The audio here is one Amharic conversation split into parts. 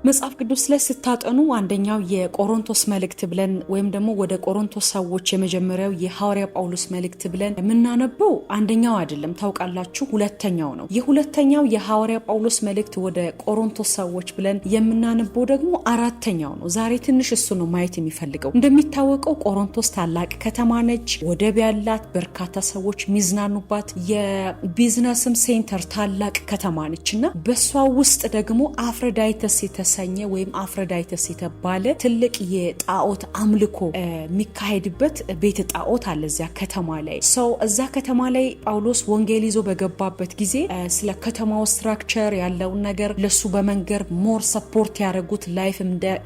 መጽሐፍ ቅዱስ ላይ ስታጠኑ አንደኛው የቆሮንቶስ መልእክት ብለን ወይም ደግሞ ወደ ቆሮንቶስ ሰዎች የመጀመሪያው የሐዋርያ ጳውሎስ መልእክት ብለን የምናነበው አንደኛው አይደለም፣ ታውቃላችሁ፣ ሁለተኛው ነው። የሁለተኛው የሐዋርያ ጳውሎስ መልእክት ወደ ቆሮንቶስ ሰዎች ብለን የምናነበው ደግሞ አራተኛው ነው። ዛሬ ትንሽ እሱ ነው ማየት የሚፈልገው። እንደሚታወቀው ቆሮንቶስ ታላቅ ከተማ ነች፣ ወደብ ያላት፣ በርካታ ሰዎች የሚዝናኑባት፣ የ business ም center ታላቅ ከተማ ነች እና በሷ ውስጥ ደግሞ አፍሮዳይተስ የተሰኘ ወይም አፍሮዳይተስ የተባለ ትልቅ የጣዖት አምልኮ የሚካሄድበት ቤተ ጣዖት አለ እዚያ ከተማ ላይ። So እዛ ከተማ ላይ ጳውሎስ ወንጌል ይዞ በገባበት ጊዜ ስለ ከተማው structure ያለውን ነገር ለሱ በመንገር more support ያደረጉት፣ life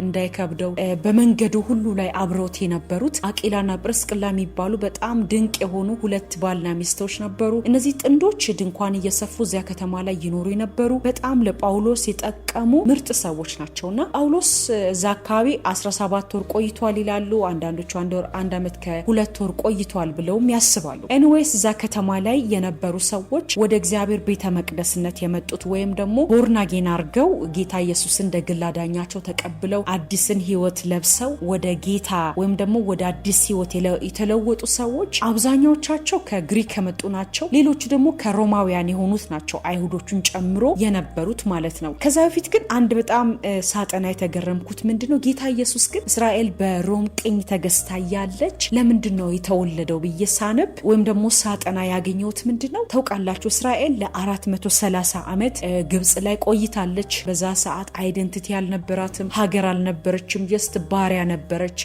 እንዳይከብደው በመንገዱ ሁሉ ላይ አብረውት የነበሩት አቂላና ጵርስቅላ የሚባሉ በጣም ድንቅ የሆኑ ሁለት ባልና ሚስቶች ነበሩ። እነዚህ ጥንዶች ድንኳን እየሰፉ እዚያ ከተማ ላይ ይኖሩ የነበሩ፣ በጣም ለጳውሎስ የጠቀሙ ምርጥ ሰዎች ናቸውና ጳውሎስ እዛ አካባቢ 17 ወር ቆይቷል ይላሉ። አንዳንዶቹ አንድ ዓመት ከ2 ወር ቆይቷል ብለውም ያስባሉ። Anyways፣ እዛ ከተማ ላይ የነበሩ ሰዎች ወደ እግዚአብሔር ቤተ መቅደስነት የመጡት ወይም ደግሞ born again አርገው ጌታ ኢየሱስን እንደ ግል አዳኛቸው ተቀብለው አዲስን ሕይወት ለብሰው ወደ ጌታ ወይም ደግሞ ወደ አዲስ ሕይወት የተለወጡ ሰዎች አብዛኛዎቻቸው ከግሪክ ከመጡ ናቸው። ሌሎቹ ደግሞ ከሮማውያን የሆኑት ናቸው፣ አይሁዶቹን ጨምሮ የነበሩት ማለት ነው። ከዛ በፊት ግን አንድ በጣም ሳጠና የተገረምኩት ምንድን ነው፣ ጌታ ኢየሱስ ግን እስራኤል በሮም ቅኝ ተገዝታ እያለች ለምንድን ነው የተወለደው ብዬ ሳነብ ወይም ደግሞ ሳጠና ያገኘሁት ምንድን ነው ታውቃላችሁ? እስራኤል ለ430 ዓመት ግብጽ ላይ ቆይታለች። በዛ ሰዓት identity አልነበራትም፣ ሀገር አልነበረችም፣ just ባሪያ ነበረች።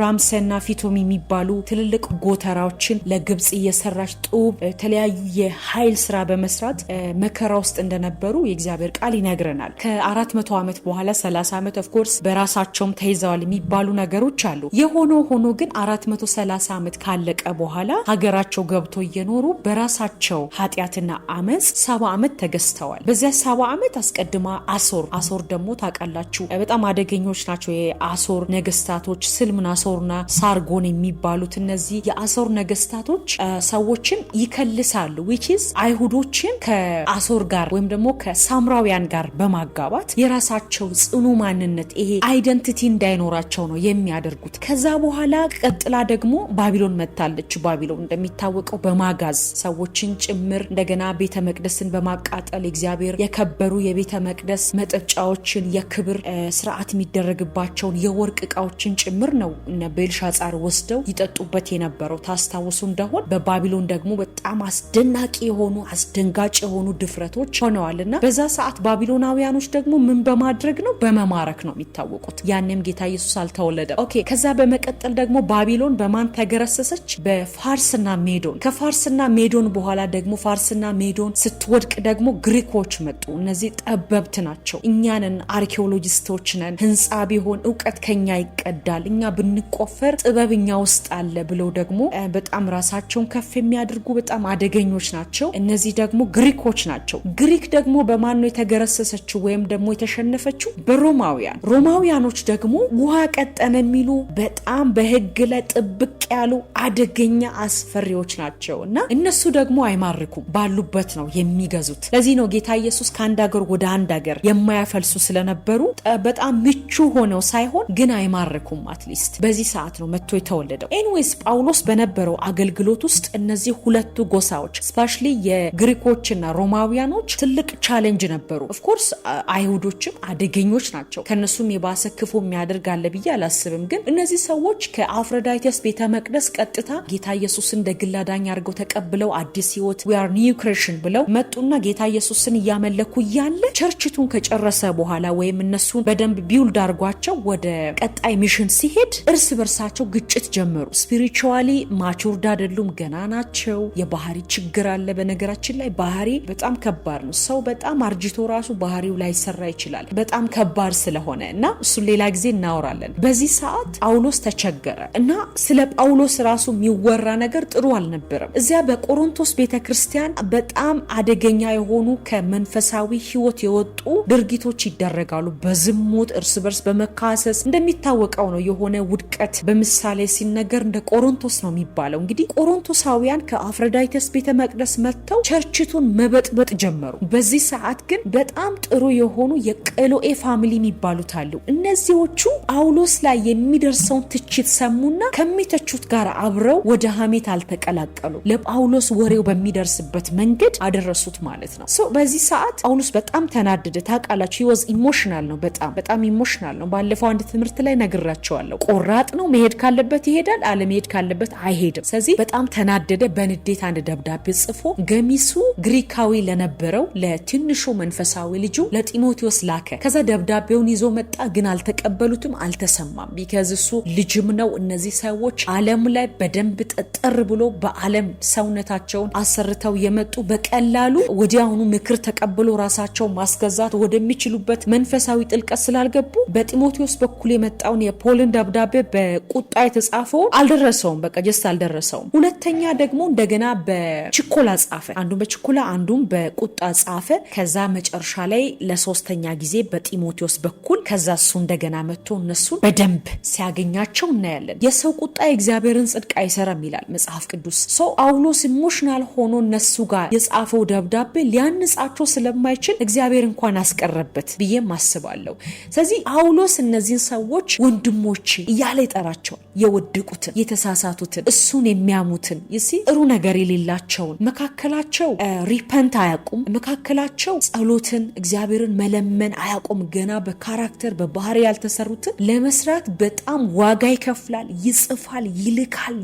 ራምሰና ፊቶም የሚባሉ ትልልቅ ጎተራዎችን ለግብጽ እየሰራች፣ ጡብ፣ የተለያዩ የኃይል ስራ በመስራት መከራ ውስጥ እንደነበሩ የእግዚአብሔር ቃል ይነግረናል። ከ400 ዓመት በኋላ 30 ዓመት of course በራሳቸውም ተይዘዋል የሚባሉ ነገሮች አሉ። የሆነ ሆኖ ግን 430 ዓመት ካለቀ በኋላ ሀገራቸው ገብቶ እየኖሩ በራሳቸው ኃጢአትና አመፅ 70 ዓመት ተገዝተዋል። በዚያ 70 ዓመት አስቀድማ አሶር፣ አሶር ደግሞ ታውቃላችሁ በጣም አደገኞች ናቸው። የአሶር ነገስታቶች ስልምናሶርና ሳርጎን የሚባሉት እነዚህ የአሶር ነገስታቶች ሰዎችን ይከልሳሉ፣ which is አይሁዶችን ከአሶር ጋር ወይም ደግሞ ከሳምራውያን ጋር በማጋባት የራሳቸው ጽኑ ማንነት ይሄ identity እንዳይኖራቸው ነው የሚያደርጉት። ከዛ በኋላ ቀጥላ ደግሞ ባቢሎን መጥታለች። ባቢሎን እንደሚታወቀው በማጋዝ ሰዎችን ጭምር፣ እንደገና ቤተ መቅደስን በማቃጠል፣ እግዚአብሔር የከበሩ የቤተ መቅደስ መጠጫዎችን፣ የክብር ስርዓት የሚደረግባቸውን የወርቅ እቃዎችን ጭምር ነው እነ ቤልሻጻር ወስደው ይጠጡበት የነበረው፣ ታስታውሱ እንደሆን። በባቢሎን ደግሞ በጣም አስደናቂ የሆኑ፣ አስደንጋጭ የሆኑ ድፍረቶች ሆነዋል እና በዛ ሰዓት ባቢሎናውያኖች ደግሞ ምን በማድረግ ነው? በመማረክ ነው የሚታወቁት። ያኔም ጌታ ኢየሱስ አልተወለደም። Okay፣ ከዛ በመቀጠል ደግሞ ባቢሎን በማን ተገረሰሰች? በፋርስና ሜዶን። ከፋርስና ሜዶን በኋላ ደግሞ ፋርስና ሜዶን ስትወድቅ ደግሞ ግሪኮች መጡ። እነዚህ ጠበብት ናቸው። እኛ ነን፣ አርኪኦሎጂስቶች ነን። ህንፃ ቢሆን እውቀት ከኛ ይቀዳል፣ እኛ ብንቆፈር ጥበብ እኛ ውስጥ አለ ብለው ደግሞ በጣም ራሳቸውን ከፍ የሚያደርጉ በጣም አደገኞች ናቸው። እነዚህ ደግሞ ግሪኮች ናቸው። ግሪክ ደግሞ በማን ነው የተገረሰሰችው ወይም ደግሞ የተሸነፈችው? በሮማውያን። ሮማውያኖች ደግሞ ውሃ ቀጠነ የሚሉ፣ በጣም በህግ ላይ ጥብቅ ያሉ አደገኛ አስፈሪዎች ናቸው እና እነሱ ደግሞ አይማርኩም፣ ባሉበት ነው የሚገዙት። ለዚህ ነው ጌታ ኢየሱስ ከአንድ ሀገር ወደ አንድ ሀገር የማያፈልሱ ስለነበሩ በጣም ምቹ ሆነው ሳይሆን ግን አይማርኩም። At least በዚህ ሰዓት ነው መጥቶ የተወለደው። Anyways፣ ጳውሎስ በነበረው አገልግሎት ውስጥ እነዚህ ሁለቱ ጎሳዎች፣ especially የግሪኮችና ሮማውያኖች ትልቅ challenge ነበሩ። Of course አይሁዶችም አደገኞች ናቸው። ከእነሱም የባሰ ክፉ የሚያደርግ አለ ብዬ አላስብም። ግን እነዚህ ሰዎች ከአፍሮዳይተስ ቤተ መቅደስ ቀጥታ ጌታ ኢየሱስን እንደ ግል አዳኝ አድርገው ተቀብለው አዲስ ህይወት፣ we are new creation ብለው መጡና ጌታ ኢየሱስን እያመለኩ እያለ church ቱን ከጨረሰ በኋላ ወይም እነሱን በደንብ build አድርጓቸው ወደ ቀጣይ mission ሲሄድ እርስ በርሳቸው ግጭት ጀመሩ። Spiritually matured አይደሉም፣ ገና ናቸው። የባህሪ ችግር አለ። በነገራችን ላይ ባህሪ በጣም ከባድ ነው። ሰው በጣም አርጅቶ ራሱ ባህሪው ላይሰራ ይችላል፣ በጣም ከባድ ስለሆነ እና እሱን ሌላ ጊዜ እናወራለን። በዚህ ሰዓት ጳውሎስ ተቸገረ እና ስለ ጳውሎስ ጳውሎስ ራሱ የሚወራ ነገር ጥሩ አልነበረም። እዚያ በቆሮንቶስ ቤተክርስቲያን በጣም አደገኛ የሆኑ ከመንፈሳዊ ሕይወት የወጡ ድርጊቶች ይደረጋሉ። በዝሙት፣ እርስ በርስ በመካሰስ እንደሚታወቀው ነው። የሆነ ውድቀት በምሳሌ ሲነገር እንደ ቆሮንቶስ ነው የሚባለው። እንግዲህ ቆሮንቶሳውያን ከአፍሮዳይተስ ቤተ መቅደስ መጥተው ቸርችቱን መበጥበጥ ጀመሩ። በዚህ ሰዓት ግን በጣም ጥሩ የሆኑ የቅሎኤ family የሚባሉት አሉ። እነዚዎቹ ጳውሎስ ላይ የሚደርሰውን ትችት ሰሙና ከሚተቹት ጋር አብረው ወደ ሀሜት አልተቀላቀሉ። ለጳውሎስ ወሬው በሚደርስበት መንገድ አደረሱት ማለት ነው። So በዚህ ሰዓት ጳውሎስ በጣም ተናደደ። ታውቃላችሁ፣ he was emotional ነው። በጣም በጣም emotional ነው። ባለፈው አንድ ትምህርት ላይ ነግራችኋለሁ። ቆራጥ ነው። መሄድ ካለበት ይሄዳል፣ አለመሄድ ካለበት አይሄድም። ስለዚህ በጣም ተናደደ። በንዴት አንድ ደብዳቤ ጽፎ ገሚሱ ግሪካዊ ለነበረው ለትንሹ መንፈሳዊ ልጁ ለጢሞቴዎስ ላከ። ከዛ ደብዳቤውን ይዞ መጣ፣ ግን አልተቀበሉትም፣ አልተሰማም። Because እሱ ልጅም ነው። እነዚህ ሰዎች ዓለም ላይ በደንብ ጠጠር ብሎ በዓለም ሰውነታቸውን አሰርተው የመጡ፣ በቀላሉ ወዲያውኑ ምክር ተቀብሎ ራሳቸውን ማስገዛት ወደሚችሉበት መንፈሳዊ ጥልቀት ስላልገቡ በጢሞቴዎስ በኩል የመጣውን የፖልን ደብዳቤ በቁጣ የተጻፈውን አልደረሰውም። በቃ just አልደረሰውም። ሁለተኛ ደግሞ እንደገና በችኮላ ጻፈ። አንዱም በችኮላ አንዱም በቁጣ ጻፈ። ከዛ መጨረሻ ላይ ለሶስተኛ ጊዜ በጢሞቴዎስ በኩል፣ ከዛ እሱ እንደገና መጥቶ እነሱን በደንብ ሲያገኛቸው እናያለን። የሰው ቁጣ የእግዚአብሔርን ጽድቅ አይሰራም ይላል መጽሐፍ ቅዱስ። So ጳውሎስ emotional ሆኖ እነሱ ጋር የጻፈው ደብዳቤ ሊያንጻቸው ስለማይችል እግዚአብሔር እንኳን አስቀረበት ብዬም አስባለሁ። ስለዚህ ጳውሎስ እነዚህን ሰዎች ወንድሞቼ እያለ ይጠራቸዋል። የወደቁትን፣ የተሳሳቱትን፣ እሱን የሚያሙትን፣ you see፣ ጥሩ ነገር የሌላቸውን፣ መካከላቸው repent አያውቁም። መካከላቸው ጸሎትን፣ እግዚአብሔርን መለመን አያውቁም። ገና በ character በባህሪ ያልተሰሩትን ለመስራት በጣም ዋጋ ይከፍላል፣ ይጽፋል፣ ይልካል፣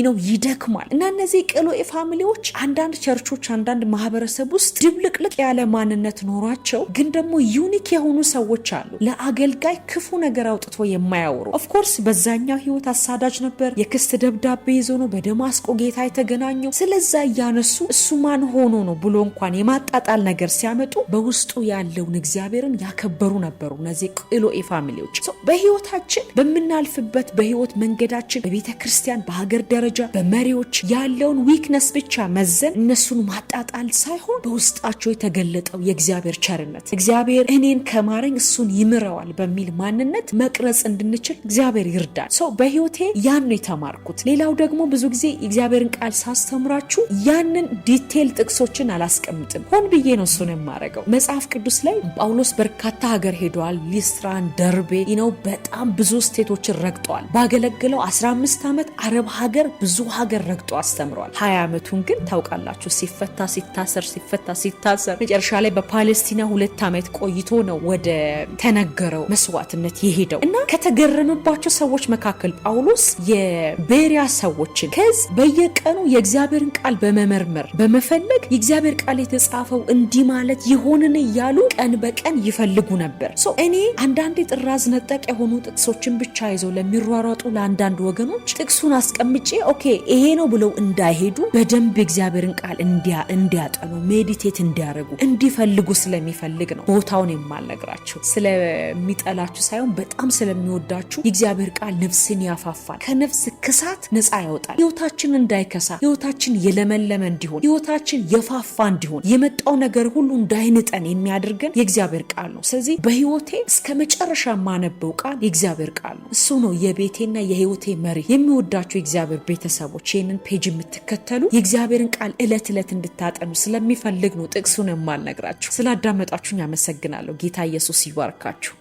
ነው ይደክማል። እና እነዚህ ቅሎኤ family ዎች አንዳንድ ቸርቾች፣ አንዳንድ ማህበረሰብ ውስጥ ድብልቅልቅ ያለ ማንነት ኖሯቸው ግን ደግሞ unique የሆኑ ሰዎች አሉ። ለአገልጋይ ክፉ ነገር አውጥቶ የማያወሩ። Of course በዛኛው ህይወት አሳዳጅ ነበር። የክስ ደብዳቤ ይዞ ነው በደማስቆ ጌታ የተገናኘው። ስለዛ እያነሱ እሱ ማን ሆኖ ነው ብሎ እንኳን የማጣጣል ነገር ሲያመጡ በውስጡ ያለውን እግዚአብሔርን ያከበሩ ነበሩ። እነዚህ ቅሎኤ family ዎች በህይወታችን በምናልፍበት በህይወት መንገዳችን፣ በቤተ ክርስቲያን፣ በሀገር ደረጃ፣ በመሪዎች ያለውን weakness ብቻ መዘን እነሱን ማጣጣል ሳይሆን በውስጣቸው የተገለጠው የእግዚአብሔር ቸርነት፣ እግዚአብሔር እኔን ከማረኝ እሱን ይምረዋል በሚል ማንነት መቅረጽ እንድንችል እግዚአብሔር ይርዳን። So በህይወቴ ያን ነው የተማርኩት። ሌላው ደግሞ ብዙ ጊዜ የእግዚአብሔርን ቃል ሳስተምራችሁ ያንን detail ጥቅሶችን አላስቀምጥም። ሆን ብዬ ነው እሱን የማደርገው። መጽሐፍ ቅዱስ ላይ ጳውሎስ በርካታ ሀገር ሄደዋል። ሊስትራን፣ ደርቤ ነው፣ በጣም ብዙ state ኦችን ረግጠዋል። ባገለገለው 15 ዓመት አረብ ሀገር፣ ብዙ ሀገር ረግጦ አስተምረዋል። 20 ዓመቱን ግን ታውቃላችሁ፣ ሲፈታ ሲታሰር፣ ሲፈታ ሲታሰር፣ መጨረሻ ላይ በፓሌስቲና 2 ዓመት ቆይቶ ነው ወደ ተነገረው መስዋዕትነት የሄደው። እና ከተገረመባቸው ሰዎች መካከል ጳውሎስ የቤሪያ ሰዎችን ከዚ በየቀኑ የእግዚአብሔርን ቃል በመመርመር፣ በመፈለግ፣ የእግዚአብሔር ቃል የተጻፈው እንዲህ ማለት ይሆንን እያሉ ቀን በቀን ይፈልጉ ነበር። So እኔ አንዳንዴ ጥራዝ ነጠቅ የሆኑ ጥቅሶችን ብቻ ይዘው ለሚሯሯጡ ለአንዳንድ ወገኖች ጥቅሱን አስቀምጬ okay ይሄ ነው ብለው እንዳይሄዱ፣ በደንብ የእግዚአብሔርን ቃል እንዲያጠኑ፣ meditate እንዲያደርጉ፣ እንዲፈልጉ ስለሚፈልግ ነው ቦታውን የማልነግራችሁ። ስለሚጠላችሁ ሳይሆን በጣም ስለሚወዳችሁ። የእግዚአብሔር ቃል ነፍስን ያፋፋል፣ ከነፍስ ክሳት ነፃ ያወጣል። ህይወታችን እንዳይከሳ፣ ህይወታችን የለመለመ እንዲሆን፣ ህይወታችን የፋፋ እንዲሆን፣ የመጣው ነገር ሁሉ እንዳይንጠን የሚያደርገን የእግዚአብሔር ቃል ነው። ስለዚህ በህይወቴ እስከ መጨረሻ የማነበው ቃል የእግዚአብሔር ቃል ነው። እሱ ነው የቤቴና የህይወቴ መሪ። የምወዳችሁ የእግዚአብሔር ቤተሰቦች፣ ይህንን page የምትከተሉ፣ የእግዚአብሔርን ቃል እለት እለት እንድታጠኑ ስለሚፈልግ ነው ጥቅሱን የማልነግራችሁ። ስላዳመጣችሁኝ አመሰግናለሁ። ጌታ ኢየሱስ ይባርካችሁ።